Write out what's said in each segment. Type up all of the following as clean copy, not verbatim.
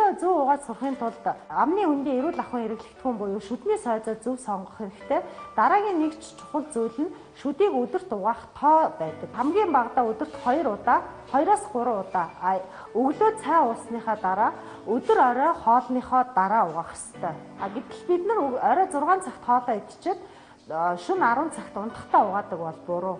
Шүдээ зөв угааж сурахын тулд амны хөндийн эрүүл ахуйн хэрэглэгдэхүүн буюу шүдний сойзоо зөв сонгох хэрэгтэй. Дараагийн нэг чухал зүйл нь шүдийг өдөрт угаах тоо байдаг. Хамгийн багадаа өдөрт 2 удаа, 2-оос 3 удаа өглөө цай уусныхаа дараа, өдөр орой хоолныхоо дараа угаах ёстой. Гэтэл бид нар орой 6 цагт хоолоо идчихэд шөнө 10 цагт унтахдаа угаадаг бол буруу.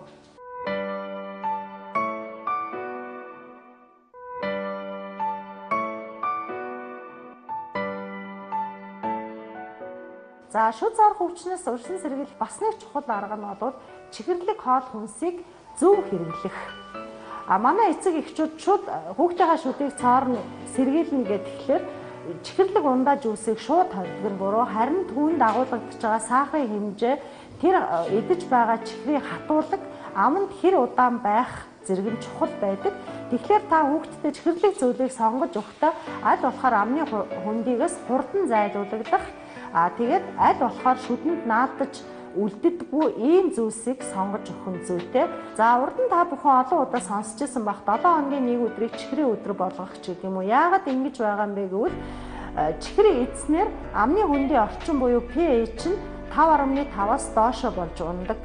За шүд зарах өвчнөөс урьдчилан сэргийлэх бас нэг чухал арга нь бол чихэрлэг хоол хүнсийг зөв хэрэглэх. Манай эцэг эхчүүд шүд хүүхдийнхаа шүдийг цоорно сэргийлнэ гэхээр чихэрлэг ундаа жүүсийг шууд хордог нь буруу. Харин түүнд дагуулгадж байгаа сахарын хэмжээ, тэр идэж байгаа чихрийн хатуулаг аманд хэр удаан байх зэрэг нь чухал байдаг. Тэгэхээр та хүүхдтэй чихэрлэг зүйлийг сонгож өгөхдөө аль болохоор амны хөндийгээс хурдан зайлуулагдах, тэгээд аль болохоор шүдэнд наадаж үлддэггүй ийм зүйлсийг сонгож өгөх нь зүйтэй. За урд нь та бүхэн олон удаа сонсч ирсэн байх 7 хоногийн нэг өдрийг чихрийн өдөр болгох ч гэдэг юм уу. Яагаад ингэж байгаа юм бэ гэвэл чихрийн эзнэр амны хөндийн орчин буюу pH нь 5.5-аас доошо болж унадаг.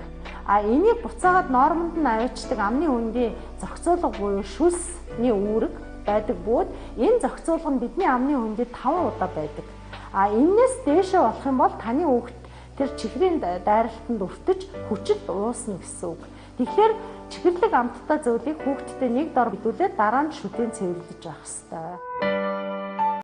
Энийг буцаагаад нормонд нь аваачдаг амны хөндийн зохицуулга буюу шүлсний үүрэг байдаг бөгөөд энэ зохицуулга нь бидний амны хөндөд 5 удаа байдаг. Энээс дээшээ болох юм бол таны хүүхэд тэр чихрийн дайралтанд өртөж хүчит уусна гэсэн үг. Тэгэхээр чихэрлэг амттай зүйлийг хүүхэдтэй нэг дор бидүүлээд дараа нь шүдийн цэвэрлэж авах ёстой.